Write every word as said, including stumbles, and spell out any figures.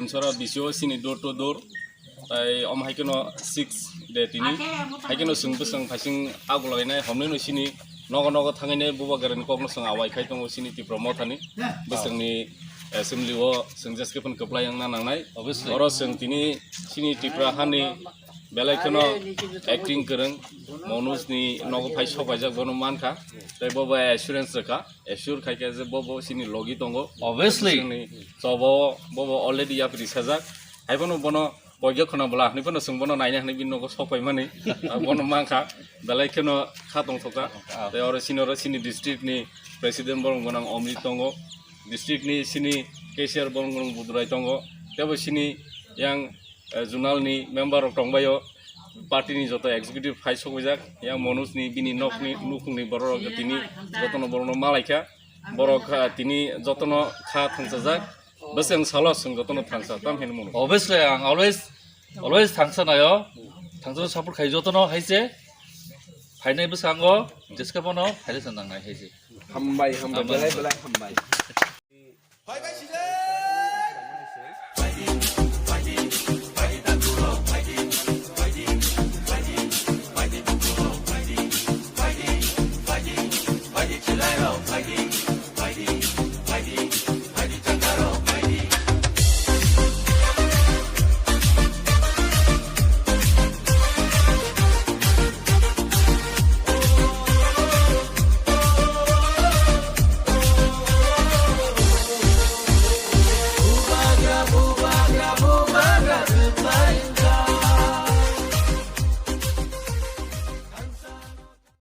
Sora bisio sini door to door. Tai om haikeno six de tini. Haikeno sung bwsang phasing agulainai homneno sini nogo nogo thangainai buba garani kokno sung awai khai tongo sini Tipra Mothani. Bwsangni assembly o sung jeske phan kwplai wngna nangnai. Obviously. Oro sung tini sini Tipra hani belai kheno acting kwrwng Manoj ni nogo phai sok paijak bono mankha. Tai bobo assurance rwkha. Assure khai khe je bo bo sini logi tongo. Obviously. Sini chobo bo bo already yapri sajak. Hai bono bono poigya khona bwla hwnwi phano chwng bono naina hwnwi bini nogo sok paimani. Ah, bono mankha. Belai kheno kha tongthokha. Ah. Tei oro sini oro sini district ni president borok gwnang Omrit tongo. District ni sini cashier borok gwnang Budurai tongo. Tei bo sini yang eh, zonal ni member rok tongbaio, party ni joto executive phai sokwijak, yang Manoj ni bini nok ni nukhung ni borok rok tini jotono borok no malaikha, borok ah, tini jotono kha thangsajak, bwswng salo chwng jotono thangsa tam heno mano. Obviously, ang always, always thangsa nayo, thangsa support khai jotono haise, phainai bwskango, jeske bono phaile sa nangnai haise. Hambai, hambai, hambai. Belai, belai hambai.